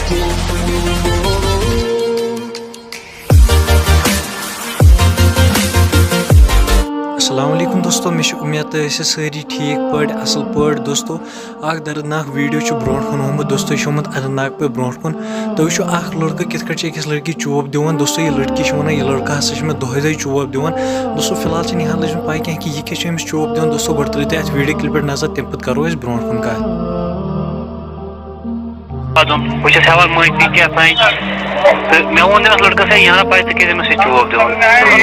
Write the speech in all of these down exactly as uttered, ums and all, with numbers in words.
السلام علیکم دوستو، مےٚ چھِ اُمید تُہۍ ٲسِو سٲری ٹھیٖک پٲٹھۍ، اَصٕل پٲٹھۍ۔ دوستو، اَکھ دردناک ویٖڈیو چھُ برونٛٹھ کُن آمُت۔ دوستو، یہِ چھُ آمُت اننت ناگ پٮ۪ٹھ برونٛٹھ کُن۔ تُہۍ وٕچھِو اَکھ لٔڑکہٕ کِتھ کٲٹھۍ چھُ أکِس لٔڑکی چوب دِوان۔ دوستو، یہِ لٔڑکی چھِ وَنان، یہِ لٔڑکہٕ ہسا چھُ مےٚ دۄہَے دۄہَے چوب دِوان۔ دوستو، فی الحال چھِنہٕ یہِ ہن لٔجمٕژ پَے کینٛہہ کہِ یہِ کیٛاہ چھُ أمِس چوب دِوان۔ دوستو، گۄڈٕ ترٛٲیِو تُہۍ اَتھ ویٖڈیو کِلپہِ پٮ۪ٹھ نظر، تَمہِ پَتہٕ کَرو أسۍ برونٛٹھ کُن کَتھ۔ پَتہٕ بہٕ چھُس ہٮ۪وان مٔنٛزۍ تہِ کیٛاہ تام۔ تہٕ مےٚ ووٚن تٔمِس لٔڑکَس، "ہے، یہِ نہ پَے ژٕ کیٛازِ أمِس سۭتۍ چوب دِوان؟" ژٕ وَن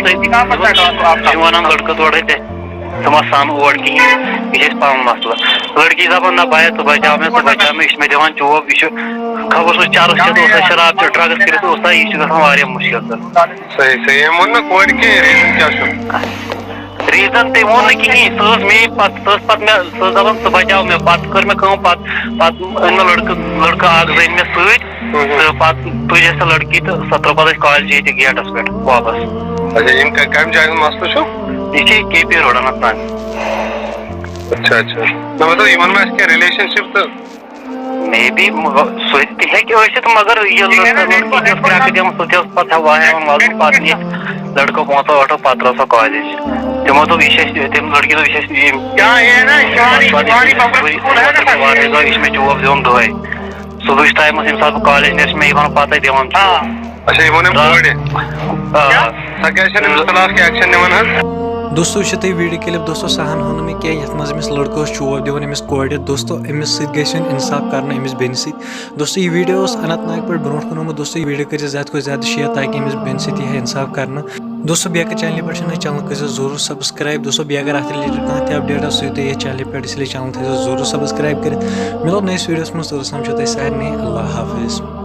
تہٕ، ژٕ چھِ وَنان لٔڑکہٕ تورٕ، "ہے، ژےٚ، ژٕ مہ سَن اور کِہیٖنۍ، یہِ چھِ اَسہِ پَنُن مسلہٕ۔" لٔڑکی دَپان، "نہ بیا، ژٕ بچاو مےٚ، ژٕ بچاو مےٚ، یہِ چھِ مےٚ دِوان چوب، یہِ چھُ خبر سُہ چرس چٮ۪تھ اوسا، شراب چٮ۪تھ، ڈرگس کٔرِتھ اوسا، یہِ چھُ گژھان واریاہ مُشکل۔" تہٕ صحیح، صحیح۔ أمۍ ووٚن نہٕ کورِ کینٛہہ، ریٖزن کیٛاہ چھُ؟ ریٖزن تٔمۍ ووٚن نہٕ کِہیٖنۍ، سُہ ٲس مے پتہٕ، سُہ ٲس پتہٕ مےٚ، سُہ ٲس دَپان، "ژٕ بچاو مےٚ۔" پتہٕ کٔر مےٚ کٲم، پتہٕ، پتہٕ أنۍ مےٚ لٔڑکہٕ، لٔڑکہٕ اکھ زٕ أنۍ مےٚ سۭتۍ، تہٕ پتہٕ تُج اَسہِ سۄ لٔڑکی تہٕ سۄ ترٛٲو پتہٕ اَسہِ کالجہِ ییٚتہِ گیٹس پٮ۪ٹھ واپس۔ اچھا، یِم ک-، کمہِ جایہِ ہُنٛد مسلہٕ چھُ؟ یہِ چھِ کے پی روڈ اننت ناگ۔ اچھا، اچھا۔ نہ، مطلب، یِمن ما آسہِ کینٛہہ relationship تہٕ مے بی سُہ تہِ ہیٚکہِ ٲسِتھ، مگر یہِ لٔڑکہٕ، لٔڑکی ٲس کرٛٮ۪کہٕ دِوان، سُہ تہِ اوس پَتہٕ ہٮ۪وان ہٮ۪وان وَزُن، پَتہٕ نِتھ لٔڑکو پانٛژو ٲٹھو، پَتہٕ ترٛٲو سۄ کالج۔ تِمو دوٚپ، "یہِ چھِ اَسہِ"، تِم لٔڑکی دوٚپ، "یہِ چھِ اَسہِ یِم"، پَتہٕ پَتہٕ یہِ چھِ مےٚ چوب دِوان دۄہَے۔ صُبحٕچ ٹایمَس ییٚمہِ ساتہٕ بہٕ کالج نیرٕ، چھِ مےٚ یِوان پَتَے دِوان۔ اچھا، یہِ ووٚن أمۍ کورِ؟ آ۔ سۄ کیٛازِ چھَنہٕ أمِس خلاف کینٛہہ action نِوان حظ؟ دوستو، وٕچھِو تُہۍ ویٖڈیو کِلِپ، دوستو، سۄ ہن ہٲو نہٕ مےٚ کینٛہہ، یَتھ منٛز أمِس لٔڑکہٕ اوس چوب دِوان أمِس کورِ۔ دوستو، أمِس سۭتۍ گژھِ یُن اِنصاف کرنہٕ، أمِس بیٚنہِ سۭتۍ۔ دوستو، یہِ ویٖڈیو اوس اننت ناگ پٮ۪ٹھ برونٛٹھ کُن آمُت۔ دوستو، یہِ ویٖڈیو کٔرِو زیادٕ کھۄتہٕ زیادٕ share، تاکہِ أمِس بیٚنہِ سۭتۍ یی ہے اِنصاف کرنہٕ۔ دوستو، بیٚیہِ اگر چینلہِ پٮ۪ٹھ چھِو نٔے، channel کٔرۍزیو ضروٗر subscribe۔ دوستو، بیٚیہِ اگر اَتھ related کانٛہہ تہِ update آسہِ، سُہ یِیہِ تۄہہِ یَتھ چینلہِ پٮ۪ٹھ، اس لیے channel تھٲیزیو ضروٗر subscribe کٔرِتھ۔ مِلو نٔیِس ویٖڈیوَس منٛز، توٚتَس تام چھُو تۄہہِ سارنٕے اللہ حافظ۔